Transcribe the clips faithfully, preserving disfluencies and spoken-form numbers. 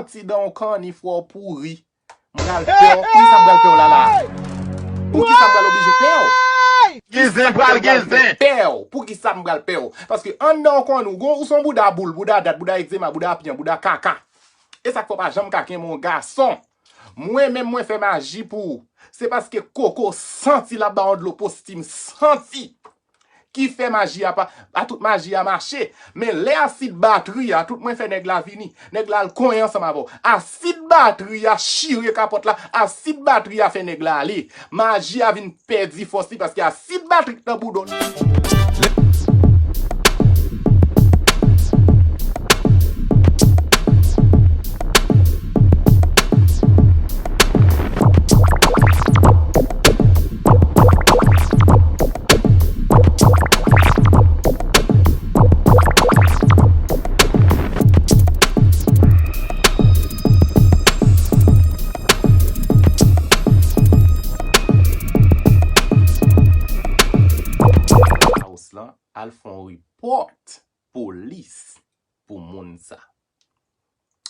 Ti dan w kanni fwa w pouri. M pral pè w. Poukisa m pral pè w la la? Poukisa m pral oblije pè w? Gen zen pral gen zen. Pè w. Poukisa m pral pè w? Paske anndan w konn ou gon ou se yon bouda boul, bouda dat, bouda egzema, bouda apyan, bouda kaka. E sa k fè w pa janm ka kenbe yon gason. Mwen menm mwen fè maji pou ou. Se paske koko santi l ap ba w dlo postim santi ki fè maji a pa a tout maji a mache. Men lè asid batri a tout mwen fè nèg la vini. Nèg la al konyen ansanm avè w. Asid batri a chire kapòt la. Asid batri a fè nèg la ale. Maji a vin pèdi fòs li paske asid batri k nan bouda w. House lan al fè yon report polis pou moun sa.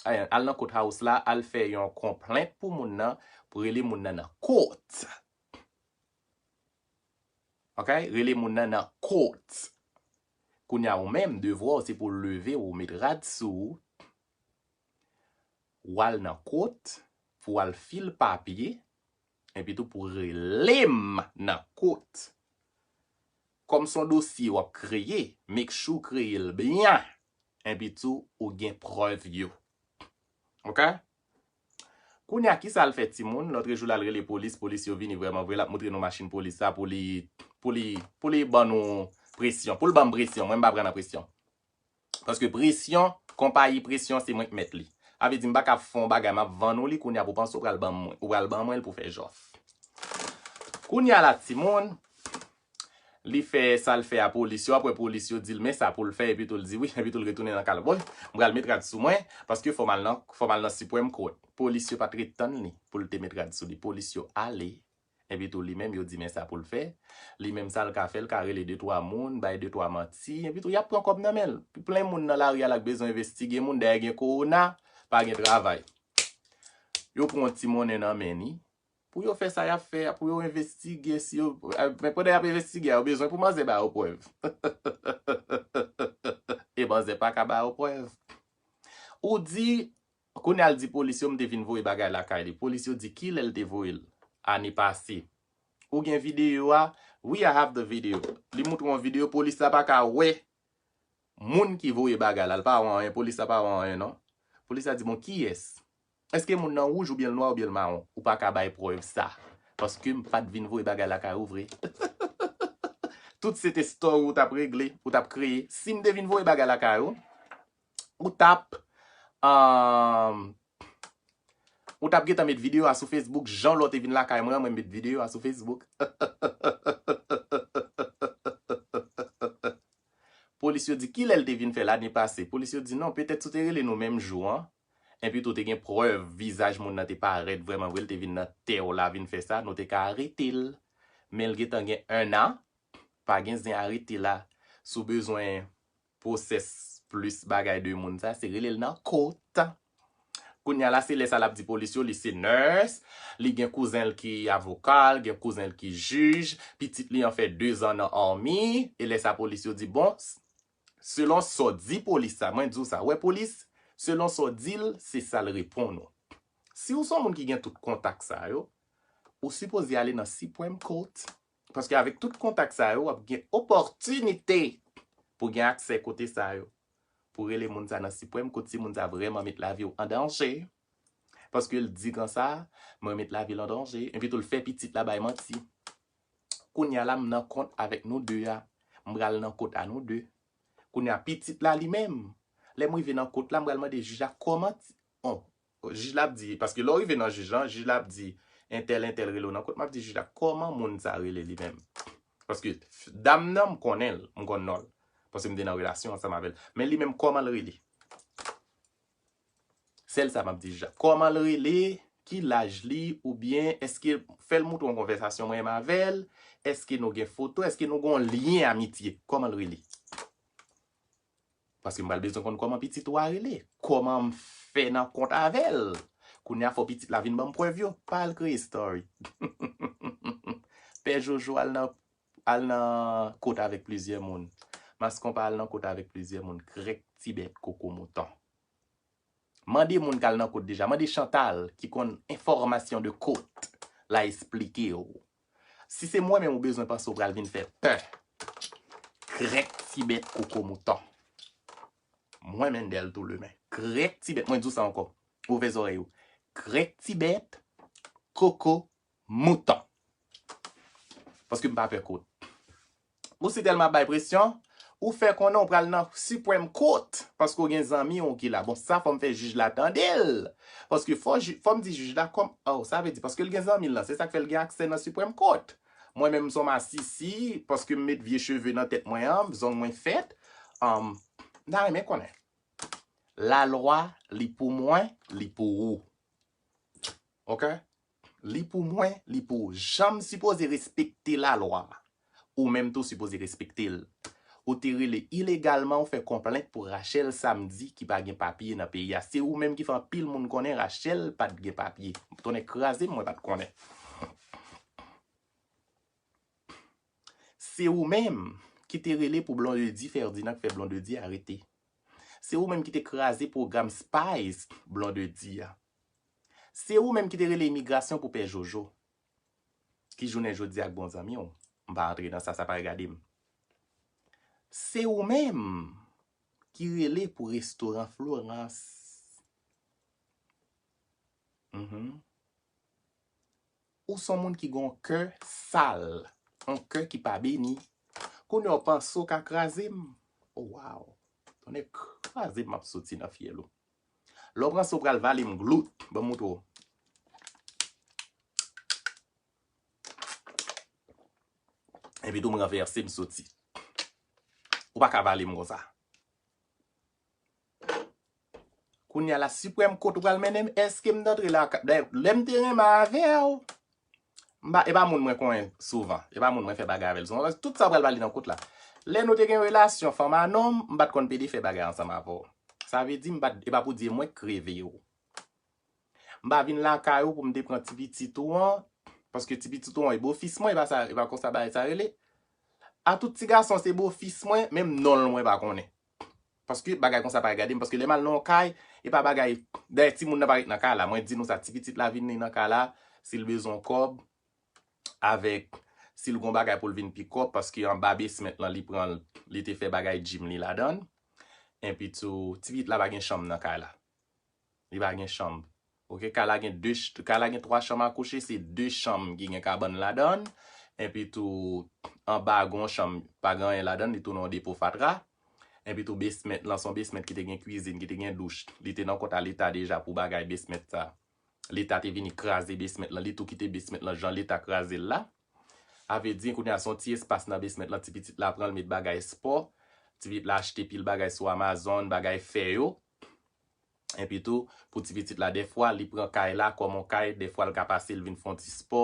Al nan court house la, al fè yon konplent pou moun nan, pou rele moun nan nan court. Ok? Rele moun nan nan court. Kounye a ou menm, devwa w se pou w leve, ou met rad sou ou, w al nan court, pou w al fil papye, epi tou pou w rele m nan court. Kòm se yon dosye w ap kreye, make sure w kreye l byen, epi tou ou gen prèv yo. Ok? Kounye a, kisa l fè timoun? Lòtrejou, l al rele polis, polis yo vini vrèman vre, l ap montre nou machin polis sa pou li, pou li, pou li ban nou presyon, pou l ban m presyon, mwen m pa pran nan presyon. Paske presyon, konpayi presyon, se mwen k mèt li. Sa vle di m pa ka fè yon bagay, m ap vann ou li, kounye a pou w panse w pral ban mwen, ou pral ban mwen l pou fè jòf. Kounye a la, timoun, li fè sa l fè a polis yo, apre polis yo di l men sa pou l fè, epi tou l di wi, epi tou l retounen nan kal. Bon, m pral met rad sou mwen, paske fò m al nan, fò m al nan Supreme Court. Polis yo pa t ret tann li pou l te met rad sou li. Polis yo ale, epi tou li menm yo di men sa pou l fè. Li menm sa l ka fè, l ka rele de twa moun, bay de twa manti, epi tou y ap pran kòb nan men l. Plen moun nan lari a la k bezwen envestige moun, dèyè gen kowona, pa gen travay. Yo pran yon ti monnen nan men li, pou yo fè sa y ap fè a, pou yo envestige, si yo, men pandan y ap envestige a, yo bezwen pou manzè ba yo prèv. E manzè pa ka ba yo prèv. Ou di, kounye a l di polis yo, m te vin voye bagay lakay li. Polis yo di kilè l te voye l ane pase. Ou gen videyo a? Wi, I have the video. Li moutre yon videyo, polis la pa ka wè moun ki voye bagay la, l pa wè anyen, polis la pa wè anyen non. Polis la di, bon, kiyès? Èske moun nan wouj oubyen l nwa oubyen l mawon? Ou pa ka bay prèv sa. Paske m pa t vin voye bagay lakay ou vre. Tout se te story ou t ap regle, ou t ap kreye. Si m te vin voye bagay lakay ou, ou t ap, um, ou t ap gentan met videyo a sou Facebook, jan lè w te vin lakay mwen an, mwen met videyo a sou Facebook. Polis yo di kilè l te vin fè l ane pase. Polis yo di non, petèt si w te rele nou menm jou an, epi tou te gen prèv vizaj moun nan te parèt vrèman vre, l te vin nan tè w la vin fè sa, nou te ka arete l. Men l gentan gen en an, pa gen zen arete la. Si w bezwen pwosès plis bagay de moun sa, se rele l nan court. Kounye a la, se lè sa l ap di polis yo, li se nurse, li gen kouzen l ki avoka, l gen kouzen l ki jij, pitit li an fè dezan nan army, e lè sa polis yo di, bon, selon sa w di polis sa, mwen di w sa, wè polis, selon sa w di l, se sa l reponn ou. Si w se yon moun ki gen tout kontak sa yo, ou sipoze ale nan Supreme Court. Paske avèk tout kontak sa yo, w ap gen opòtinite pou gen aksè kote sa yo. Pou rele moun sa nan Supreme Court, si moun sa vrèman met lavi w an danje. Paske l di konsa, mwen met lavi l an danje. Epi tou l fè pitit la bay manti. Kounye a la, m nan kont avèk nou de a. M pral nan kont a nou de. Kounye a, pitit la li menm. Lè m rive nan kont la, m pral mande jij la kòman ti, on, jij la ap di, paske lè w rive nan jij lan, jij la ap di, entèl, entèl rele w nan kont, m ap di jij la, kòman moun sa rele li menm? Paske dam nan, m konnen l, m konn non l. Paske m te nan relasyon ansanm avè l. Men li menm, kòman l rele? Sèl sa m ap di jij la. Kòman l rele? Ki laj li? Oubyen èske, fè l moutre yon konvèsasyon mwen menm avè l? Èske nou gen foto? Èske nou gen yon lyen amitye? Kòman l rele? Paske m pral bezwen konn kòman pitit ou a rele. Kòman m pè nan kont avè l. Kounye a fò pitit la vin ban m prèv yo. Pa al kreye story. Pè Jojo al nan, al nan kot avèk plizyè moun. Maskonpa al nan kot avèk plizyè moun. Grèk Tibèt koko mouton. Mande moun k al nan kot deja. Mande Chantal ki konn enfòmasyon de kot la esplike w. Si se mwen menm ou bezwen panse ou pral vin fè pè. Grèk Tibèt koko mouton. Mwen Mendel Toulemen. Grèk Tibèt, mwen di w sa ankò. Ouvè zòrèy ou. Grèk Tibèt koko mouton. Paske m pa pè kot. Ou si tèlman ap bay presyon, ou fè konnen ou pral nan Supreme Court, paske w gen zanmi w ki la. Bon, sa fò m fè jij la tande l. Paske fò, fò m di jij la kòm, oh, sa vle di, paske l gen zanmi l lan, se sa k fè l gen aksè nan Supreme Court. Mwen menm, m se yon masisi, paske m met vye cheve nan tèt mwen an, zong mwen fèt. Um, m ta renmen konnen. Lalwa, li pou mwen, li pou ou. Ok? Li pou mwen, li pou ou. Jan m sipoze respekte lalwa, ou menm tou sipoze respekte l. Ou te rele ilegalman, ou fè konplent pou Rachel Samedi ki pa gen papye nan peyi a. Se ou menm ki fè anpil moun konnen Rachel pa t gen papye. Tonnè kraze m, mwen pa t konnen. Se ou menm ki te rele pou Blondedy Ferdinand k fè Blondedy arete. Se ou menm ki te kraze pwogram Spice Blondedy a. Se ou menm ki te rele imigrasyon pou pè Jojo, ki jounen jodi a k bon zanmi w. M pa antre nan sa, sa pa regade m. Se ou menm ki rele pou restoran Florence. Mhm. Ou se yon moun ki gen yon kè sal, yon kè ki pa beni. Kounye a w panse w ka kraze m? Oh, wow. Tonnè kraze m, m ap soti nan fyèl ou. Lè w panse w pral vale m glout, ban m moutre w. Epi tou m ranvèse m soti. Ou pa ka vale m konsa. Kounye a la, Supreme Court ou pral mennen m, èske m t antre la? Dayè, lè m te renmen avè w, m pa, e pa moun mwen konnen souvan. E pa moun mwen fè bagay avè l souvan. Paske tout sa w pral pale nan kot la. Lè nou te gen relasyon fanm a nonm, m pa t konn pede fè bagay ansanm avè w. Sa vle di, m pa t, e pa pou di mwen k reve w. M pa vin lakay ou pou m te pran ti pitit ou an, paske ti pitit ou an e bofis mwen, e pa sa, e pa konsa bagay sa rele. A tout ti gason se bofis mwen, menm non l mwen pa konnen. Paske bagay konsa pa regade m, paske lè m al nan yon kay, e pa bagay, dayè timoun nan pa ret nan kay la. Mwen di nou sa, ti pitit la vini nan kay la, si l bezwen kòb, avèk, si l gon bagay pou l vin pikòp, paske anba basement lan li pran, li te fè bagay gym li ladan l. Epi tou, ti pitit la pa gen chanm nan kay la. Li pa gen chanm. Ok, kay la gen de ch-, kay la gen twa chanm a kouche, se de chanm ki gen kabann ladan l. Epi tou, anba gon chanm, pa gen anyen ladan l, li tounen yon depo fatra. Epi tou, basement lan, se yon basement ki te gen kwizin, ki te gen douch. Li te nan kont a Leta deja pou bagay basement sa. Leta te vini kraze basement lan, li tou kite basement lan jan Leta kraze l la. A vle di, kounye a, se yon ti espas nan basement lan, ti pitit la pran l met bagay espò. Ti pitit la achte pil bagay sou Amazon, bagay fè yo. Epi tou, pou ti pitit la, dèfwa, li pran kay la kòm yon kay, dèfwa, l ka pase, l vin fè yon ti spò,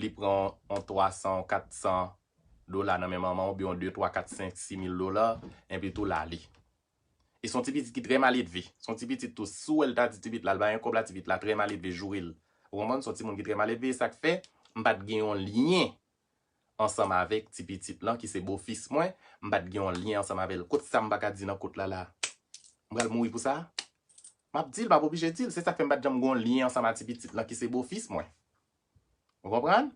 li pran yon twa san, yon kat san dola nan men manman, oubyen yon de, twa, kat, senk, sis mil dola, epi tou, l ale. E se yon ti pitit ki trè maledve. Se yon ti pitit tou, si w wè l ta di ti pitit la, l pa gen kòb la, ti pitit la trè maledve, joure l. Ou konprann? Se yon timoun ki trè maledve, e sa k fè, m pa t gen yon lyen ansanm avèk ti pitit lan ki se bofis mwen, m pa t gen yon lyen ansanm avè l. Kot sa m pa ka di nan kot la la? M pral mouri pou sa? M ap di l, m ap oblije di l. Se sa k fè m pa t janm gen yon lyen ansanm a ti pitit lan ki se bofis mwen. Ou konprann?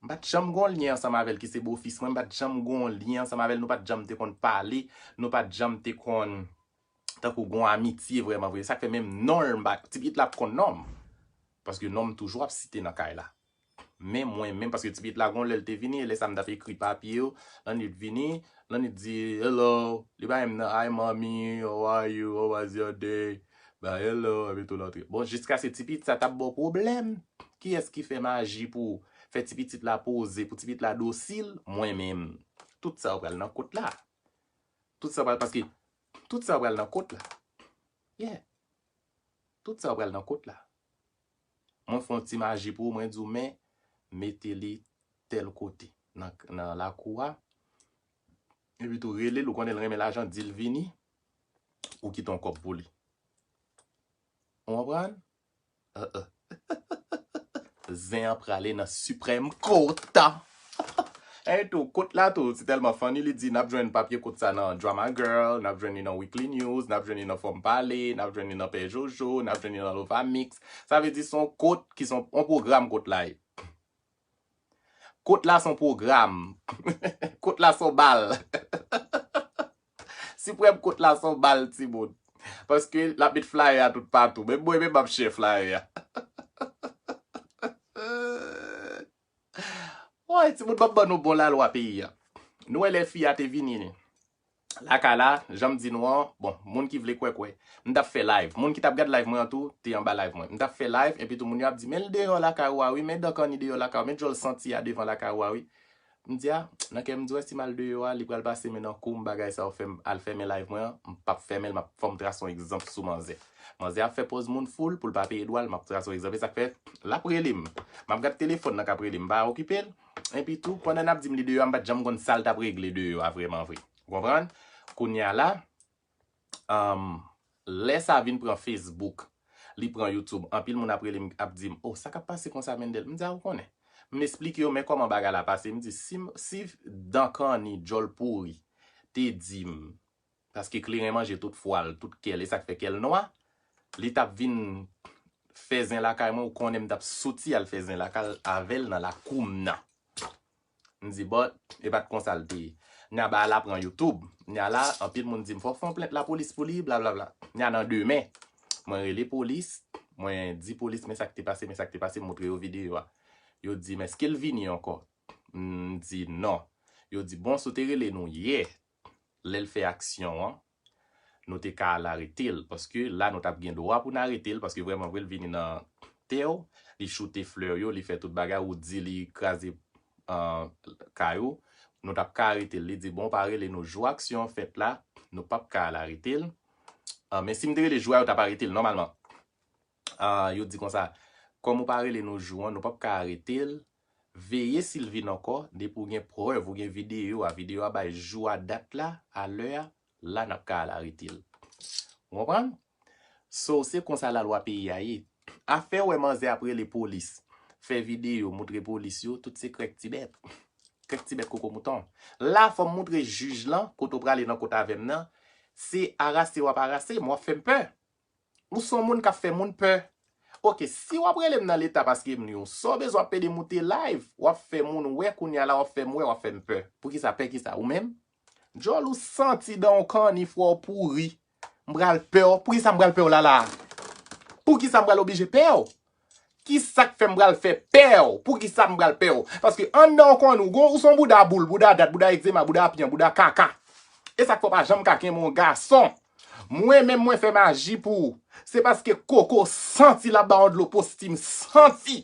M pa t janm gen yon lyen ansanm avè l ki se bofis mwen, m pa t janm gen yon lyen ansanm avè l, nou pa t janm te konn pale, nou pa t janm te konn tankou gen yon amitye vrèman vre. Sa k fè menm non l, m pa, ti pitit la ap konn non m. Paske non m toujou ap site nan kay la. Men mwen menm, paske ti pitit la gon lè l te vini, e lè sa m t ap ekri papye yo, Lanit vini, Lanit di, "Hello," li pa menm nan, "Hi mommy, how are you, how was your day?" Ba hello, epi tou l antre. Bon, jiskaske ti pitit sa t ap ba w pwoblèm, kiyès ki fè maji pou fè ti pitit la poze, pou ti pitit la dosil? Mwen menm. Tout sa yo pral nan kot la. Tout sa yo pral, paske tout sa yo pral nan kot la. Yeah. Tout sa yo pral nan kot la. Mwen fè yon ti maji pou ou, mwen di w, men, mete li tèl kote nan, nan lakou a. Epi tou rele l, ou konnen l renmen lajan, di l vini, ou kite yon kòb pou li. Ou konprann? Zen an prale nan Supreme Court. E tou, kot la tou, se tèlman funny, li di n ap jwenn papye kot sa nan Drama Girl, n ap jwenn li nan Weekly News, n ap jwenn li nan Fòm Pale, n ap jwenn li nan Pè Jojo, n ap jwenn li nan Lova Mix. Sa vle di se yon kot ki se yon pwogram kot la ye. Kot la se yon pwogram. Kot la se yon bal. Supreme Court la se yon bal, timoun. Paske l ap met flyer a tout patou. Menm mwen menm m ap share flyer a. Woy, timoun, m ap ban nou bon lalwa peyi a. Nou wè lè fi a te vini lakay la, jan m di nou an, bon, moun ki vle kwè, kwè. M t ap fè live. Moun ki t ap gad live mwen an tou, te anba live mwen. M t ap fè live, epi tou moun yo ap di, men l deyò lakay ou a wi, men dan kanni deyò lakay ou, men djòl santi a devan lakay ou a wi. M di a, nan kè m di, wè, si m al deyò a, li pral pase men nan kou m, bagay sa yo fè m al fèmen live mwen an, m p ap fèmen l, m ap, fò m trase yon egzanp sou manzè. Manzè ap fè pòz moun fou l pou l pa peye dwa l, m ap trase yon egzanp. E sa k fè, l ap rele m. M ap gad telefòn nan k ap rele m, m pa okipe l. Epi tou, pandan n ap di m li deyò a, m pa t janm konn sa l t ap regle deyò a vrèman vre. Ou konprann? Kounye a la, um, lè sa vin pran Facebook, li pran YouTube, anpil moun ap rele m, ap di m, oh, sa k ap pase konsa, Mendel? M di a, ou konnen. M esplike yo, men kòman bagay la pase. M di, si, si dan kanni, djòl pouri, te di m, paske kleren manje tout fwa l, tout kè l, e sa k fè kè l nwa, li t ap vin fè zen lakay mwen, ou konnen m t ap soti al fè zen lakay avè l nan lakou m nan. M di, but, e pa t konsa l te ye. Nya bagay la pran YouTube. Nya la, anpil moun di m, fò w fè yon plent lapolis pou li, blablabla. Nya nan demen, mwen rele polis, mwen di polis, men sa k te pase, men sa k te pase, m montre yo videyo a. Yo di m, èske l vini ankò? M di, non. Yo di, bon, si w te rele nou yè, lè l fè aksyon an, nou te ka al arete l, paske la nou t ap gen dwa pou n arete l, paske vrèman vre l vini nan tè w, li choute flè yo, li fè tout bagay, ou di li kraze, ah, kay ou, nou t ap ka arete l. Li di, bon, w pa rele nou jou aksyon an fèt la, nou p ap ka al arete l. Ah, men si m te rele jou a, yo t ap arete l nòmalman. Ah, yo di konsa, kòm ou pa rele nou jou an, nou p ap ka arete l. Veye si l vin ankò, depi w gen prèv, ou gen videyo a, videyo a bay jou a, dat la, a lè a, la n ap ka al arete l. Ou konprann? So, se konsa lalwa peyi a ye. Afè wè manzè ap rele polis, fè videyo, moutre polis yo, tout se krèk ti bèt. Krèk ti bèt koko mouton. La, fò m moutre jij lan, kote w prale nan kot avè m nan, se arase w ap arase m, w ap fè m pè. Ou se yon moun k ap fè moun pè. Oke, si w ap rele m nan leta paske m li w, sa w bezwen ap pede moute live, w ap fè moun wè kounye a la, w ap fè m wè, w ap fè m pè. Poukisa pè kisa? Ou menm? Djòl ou santi dan w kanni fwa w pouri. M pral pè w. Poukisa m pral pè w la la? Poukisa m pral oblije pè w? Kisa k fè m pral fè pè w? Poukisa m pral pè w? Paske anndan w konn ou, gon, ou se yon bouda boul, bouda dat, bouda egzema, bouda apyan, bouda kaka. E sa k fè w pa janm ka kenbe yon gason. Mwen menm mwen fè maji pou ou. Se paske koko santi l ap ba w dlo postim santi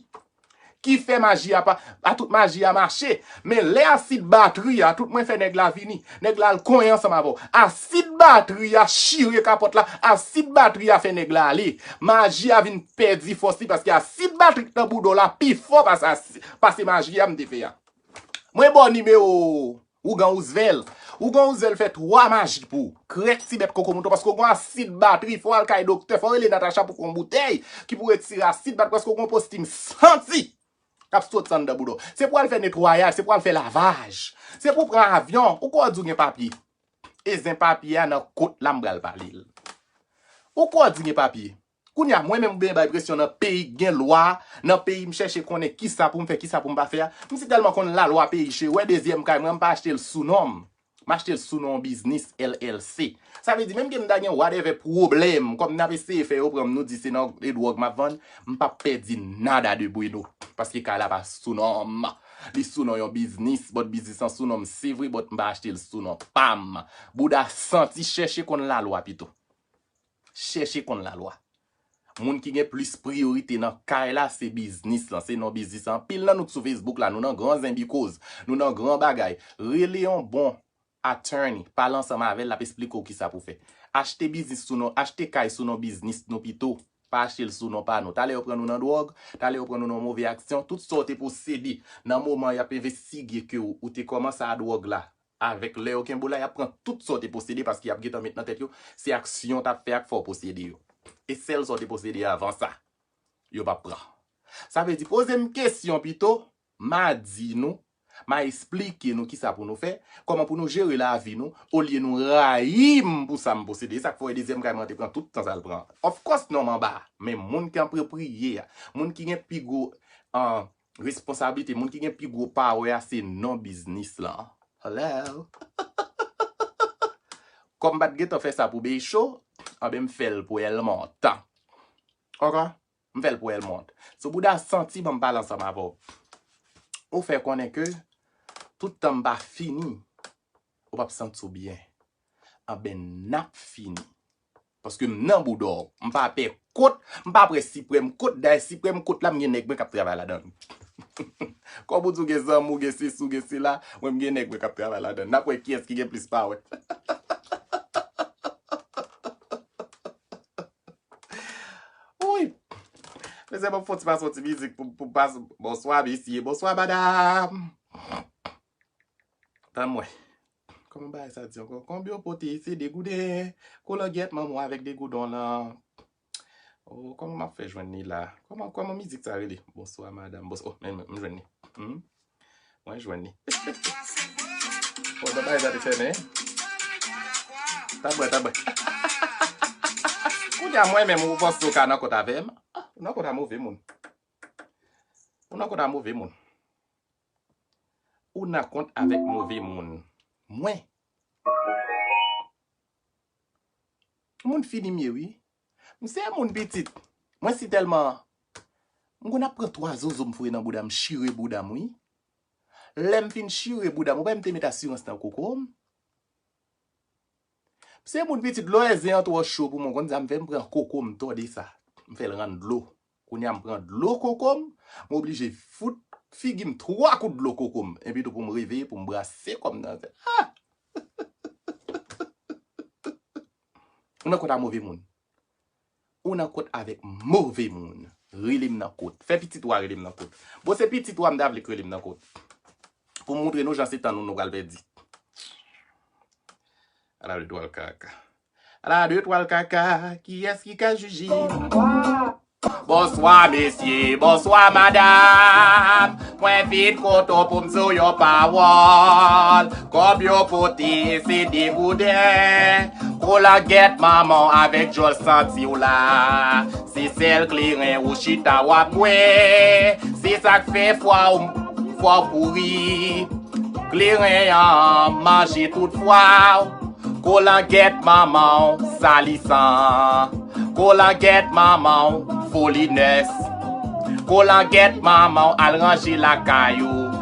ki fè maji a pa, a tout maji a mache. Men lè asid batri a, tout mwen fè nèg la vini. Nèg la al konyen ansanm avè w. Asid batri a chire kapòt la. Asid batri a fè nèg la ale. Maji a vin pèdi fòs li paske asid batri k nan bouda w la pi fò pase asi-, pase maji a m te fè a. Mwen ba w nimewo Ougan Roosevelt. Ougan Roosevelt fè twa maji pou ou. Krèk ti bèt koko mouton, paske w gon asid batri, fò w al kay doktè, fò w rele Natacha pou fè yon boutèy ki pou retire asid batri, paske w gon postim santi k ap sot anndan bouda w. Se pou w al fè netwayaj, se pou w al fè lavaj, se pou w pran avyon. Ou kwè w di w gen papye? E zen papye a nan kot la m pral pale l. Ou kwè w di w gen papye? Kounye a, mwen menm m byen bay presyon nan peyi k gen lwa, nan peyi m chèche konnen kisa pou m fè, kisa pou m pa fè a. M si tèlman konn lalwa peyi che, wè dezyèm kay mwen, m pa achte l sou non m. M achte l sou non yon biznis, L L C. Sa vle di, menm ke m ta gen whatever pwoblèm, kòm n ap eseye fè yo pran m, nou di se nan dwòg m ap vann, m p ap pèdi nada de bueno. Paske kay la pa sou non m. Li sou non yon biznis, but biznis lan sou non m, se vre, but m pa achte l sou non pa m. Bouda santi, chèche konn lalwa pito. Chèche konn lalwa. Moun ki gen plis priyorite nan kay la, se biznis lan, se non biznis lan. Anpil nan nou k sou Facebook la, nou nan gran zen bikoz, nou nan gran bagay. Rele yon bon attorney, pale ansanm avè l, l ap esplike w kisa pou fè. Achte biznis sou non, achte kay sou non biznis nou pito. Pa achte l sou non pa nou. Talè yo pran nou nan dwòg, talè yo pran nou nan move aksyon, tout sa w te posede nan moman y ap envestige ke w, ou te kòmanse a dwòg la. Avèk lè yo kenbe w la, y ap pran tout sa w te posede paske y ap gentan met nan tèt yo se aksyon w t ap fè a k fè w posede yo. E sèl sa w te posede avan sa, yo p ap pran. Sa vle di, poze m kesyon pito, m a di nou, m a esplike nou kisa pou nou fè, kòman pou nou jere lavi nou, olye nou rayi m pou sa m posede. E sa k fè w wè dezyèm kay mwen te pran tout tan sa l pran. Of course, non m anba. Men moun ki apwopriye a, moun ki gen pi gwo, ah, responsablite, moun ki gen pi gwo pawè a, se non biznis lan. Hello? Kòm m pa t gentan fè sa pou Beychou, anben m fè l pou Elmont. Ok? M fè l pou Elmont. Si w bouda santi, ban m pale ansanm avè w. Ou fè konnen ke tout tan m pa fini, ou p ap santi w byen. Anben n ap fini. Paske m nan bouda w. M pa pè kot, m pa pè siprèm kot, dayè siprèm kot la, m gen nèg mwen k ap travay ladan l. Kòm ou di w gen zanmi w, gen sesi w, gen sela, mwen m gen nèg mwen k ap travay ladan l. N ap wè kiyès ki gen plis pawè. Wi. Mezanmi, m ap fè yon ti pase yon ti mizik pou, pou pase. Bonswa, mesye. Bonswa, madam. Tann mwen. Kòman bagay sa di ankò? Konbyen w pote? Se degouden. Kolangyèt manman w avèk degouden w lan. Oh, kòman m ap fè jwenn li la? Kòman, kòman mizik sa rele? Bonswa, madam. Bons-, oh, men, men, m jwenn li. Hmm? Mwen jwenn li. Oh, bagay sa te fèmen. Tabwè, tabwè. Kounye a mwen menm, ou panse ou ka nan kont avè m? Ah, ou nan kont a move moun. Ou nan kont a move moun. Ou nan kont avèk move moun. Mwen. Moun fini m ye, wi. M se moun pitit. Mwen si tèlman. M konn ap pran twa zozo m foure nan bouda m, chire bouda m, wi. Lè m fin chire bouda m, ou pa m te met asirans nan koko m. Se moun pitit, lè w wè zen an twò cho pou mwen, konn sa m fè, m pran koko m, tòde sa. M fè l rann dlo. Kounye a m pran dlo koko m, m oblije fout figi m twa kout dlo koko m. Epi tou pou m reveye, pou m brase kò m nan. Ah! Ou nan kont a move moun. Ou nan kont avèk move moun. Rele m nan kot. Fè pitit ou a rele m nan kot. Bon, se pitit ou a m ta vle k rele m nan kot. Pou m montre nou jan se tan nou nou pral pèdi. Ala de twal kaka. Ala de twal kaka. Kiyès ki ka jije? Bonswa, mesye. Bonswa, madam. Mwen vin kote w pou m di w yon pawòl. Kòb yo pote, se degouden. Kolangyèt manman w avèk djòl santi w la. Se sèl kleren ou chita w ap bwè. Se sa k fè fwa w, fwa w kouri. Kleren an manje tout fwa w. Kolangyèt manman w, salisan. Kolangyèt manman w, folinès. Kolangyèt manman w, al ranje lakay ou.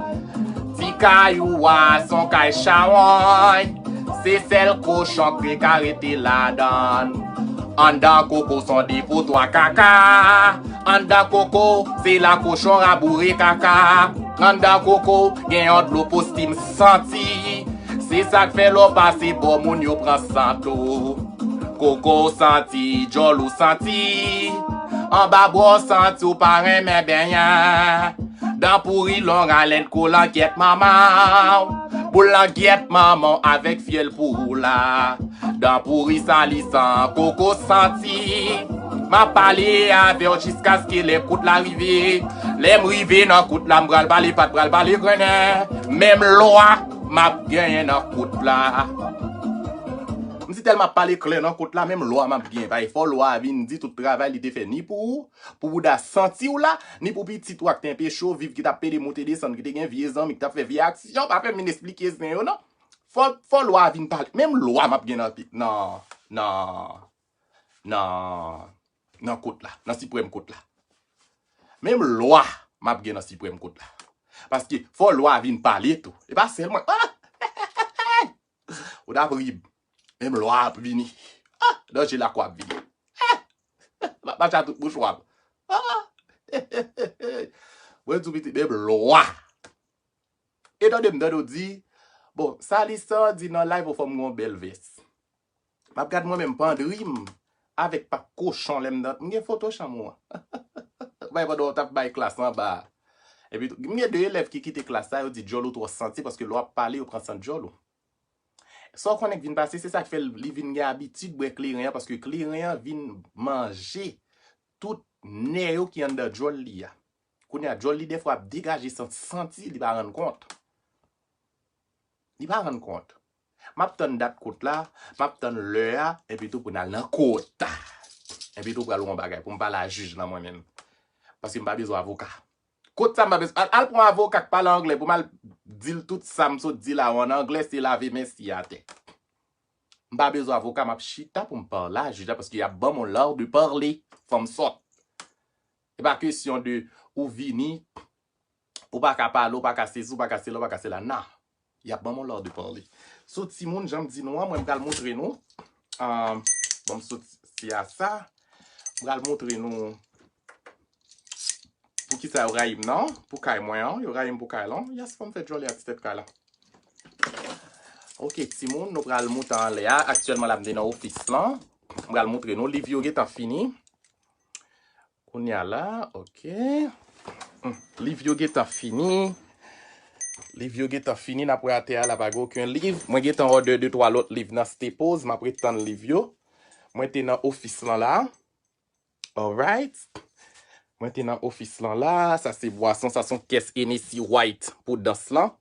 Ti kay ou a, se yon kay chawony. Se sèl kochon k te ka rete ladan l. Anndan koko se yon depotwa kaka. Anndan koko, se la kochon raboure kaka. Anndan koko, gen yon dlo postim santi. Se sa k fè lè w pase bò moun yo pran sant ou. Koko w santi, djòl ou santi. Anba bra w santi w pa renmen benyen. Dan pouri long alèn kolangyèt manman w. Boulangyèt manman w avèk fyèl pou ou la. Dan pouri salisan koko santi. M ap pale avè w jiskaske lè kout la rive. Lè m rive nan kout la, m pral pale pat, pral pale grennen. Menm lwa m ap genyen nan kout la. M si tèlman ap pale klè nan kout la, menm lwa m ap genyen. Paske fò lwa a vin di tout travay li te fè ni pou ou, pou bouda santi w la, ni pou pitit ou a k te enpeche w viv, ki t ap pede monte desann, ki te gen vye zanmi, ki t ap fè vye aksyon, pa fè m vin esplike zen yo non. Fò, fò lwa a vin pale. Menm lwa m ap gen nan, nan, nan, nan, nan kot la, nan siprèm kot la. Menm lwa m ap gen nan siprèm kot la. Paske fò lwa a vin pale tou. E pa sèl mwen. Ah! Ou t ap ri. Menm lwa ap vini. Ah! Danje lakwa ap vini. Ah! M ap mache a tout mouchwa m. Ah! Mwen di w pitit, menm lwa. E tande m tande w di, bon, sa li sa di nan live ou fò m gen yon bèl vès. M ap gad mwen menm pandri m avèk pa kochon lè m nan, m gen foto chanm ou an. Bay pandan w t ap bay klas anba a. Epi tou, m gen de elèv ki kite klas la, yo di djòl ou twò santi paske lè w ap pale, yo pran sant djòl ou. Sa w konnen k vin pase, se sa k fè l, li vin gen abitid bwè kleren an, paske kleren an vin manje tout nè yo ki anndan djòl li a. Kounye a, djòl li dèfwa ap degaje san, santi, li pa rann kont. Li pa rann kont. M ap tann dat kout la, m ap tann lè a, epi tou pou n al nan kout. Epi tou pral yon bagay pou m pale a jij lan mwen menm. Paske m pa bezwen avoka. Kot sa m pa bezwen. Al, al pran avoka k pale anglè pou m al di l tout sa m sot di la an anglè, se lave men si atè. M pa bezwen avoka, m ap chita pou m pale a jij la, paske y ap ban m yon lè de pale, fanm sòt. E pa kesyon de ou vini, ou pa ka pale, ou pa ka sezi, ou pa ka sela, ou pa ka sela. Nan, y ap ban m yon lè de pale. So, timoun, jan m di nou an, mwen m pral montre nou. Ah, bon, m soti a sa. M pral montre nou poukisa yo rayi m nan, pou kay mwen an, yo rayi m pou kay lan. Yas, fò m fè djòle a ti tèt kay la. Oke, timoun, nou pral moute anlè a. Aktyèlman, la m te nan ofis lan. M pral montre nou, liv yo gentan fini. Kounye a la, oke. Hmm, liv yo gentan fini. Liv yo gentan fini, n ap wè atè a la pa gen okenn liv. Mwen gentan òdè de twa lòt liv nan Staples, m ap ret tann liv yo. Mwen te nan ofis lan la. Alright. Mwen te nan ofis lan la. Sa se bwason, sa se yon kès Hennessy White pou dans lan.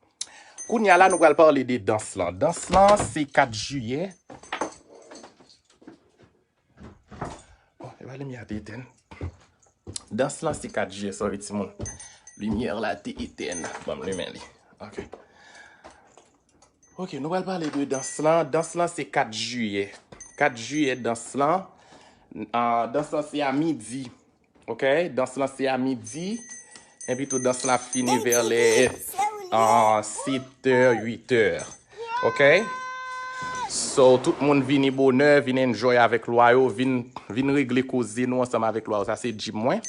Kounye a la, nou pral pale de dans lan. Dans lan, se kat jiyè. Oh, e pa limyè a te etèn. Dans lan, se kat jiyè, sorry, timoun. Limyè la te etèn. Ban m limen li. Ok. Ok, nou pral pale de dans lan. Dans lan, se kat jiyè. Kat jiyè, dans lan. Ah, dans lan, se a midi. Ok? Dans lan, se a midi. Epi tou, dans lan ap fini vè lè, ah, sèt è, uit è. Ok? So, tout moun vini bonè, vin enjoy avèk lwa yo, vin, vin regle koze nou ansanm avèk lwa yo. Sa se gym mwen.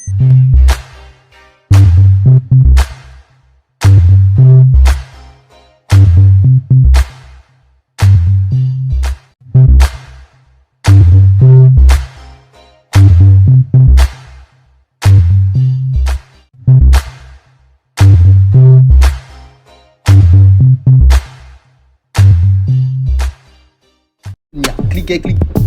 Nya, klike, klike.